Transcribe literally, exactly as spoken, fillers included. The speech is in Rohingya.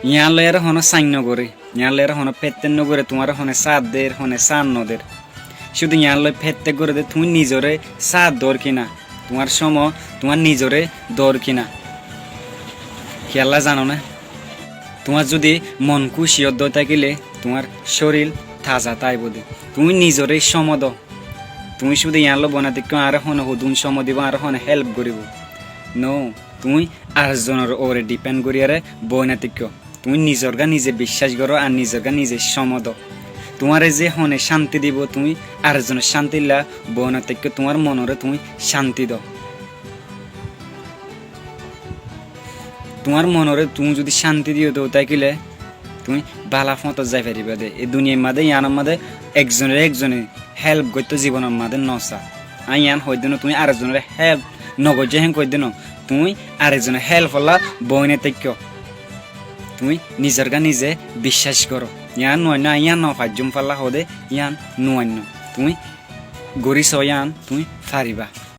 Yián loi ar hone sáin nogoré, yián loi ar hone fettek nogoré, tuáñre hone sáat der, hone sáat noder. Cúdu yián loi fettek goré de tuñí nizoré sáat dor kina, tuáñr cómo tuáñr nizoré dor kina. Kiyólla zano né? Tuáñr zudi mon kúci óddo tákile tuáñr córil taza táibo de. Tuñí nizoré cómo do. Tuñí cúdu yián loi boói no táikko, añáre hone hodún cómo dibo, añáre hone hélp goríbo. No, tuñí ar zonor uore dhipénd goríyeré boói no táikko. Tuñí nizorgá nize biccác goró ar nizorgá nize cómo do. Tuáñre ze hone cánti dibo, tuñí ar zonor cántilla boói no táikko, tuáñr monoré tuñí cánti do. Tuáñr monoré tuñí zudi cánti diyó de tákile, tuñí bála fóñtot zai faribá de. E duniyair mazé, yiánor mazé ekzonoré ekzone hélp goittó zibonor mazé no sa. Aññí yián hoiddé no, tuñí ar ekzonoré hélp nogoijjó héen hoiddé no. Tuñí ar ekzonoré hélpolla boói no táikko. Tuñí nizorgá nize biccác goró. Yián nuainno, aññí yián nofaijjúm falla hoóde, yián nuainno. Tuñí gorí soó, yián tuñí faribá.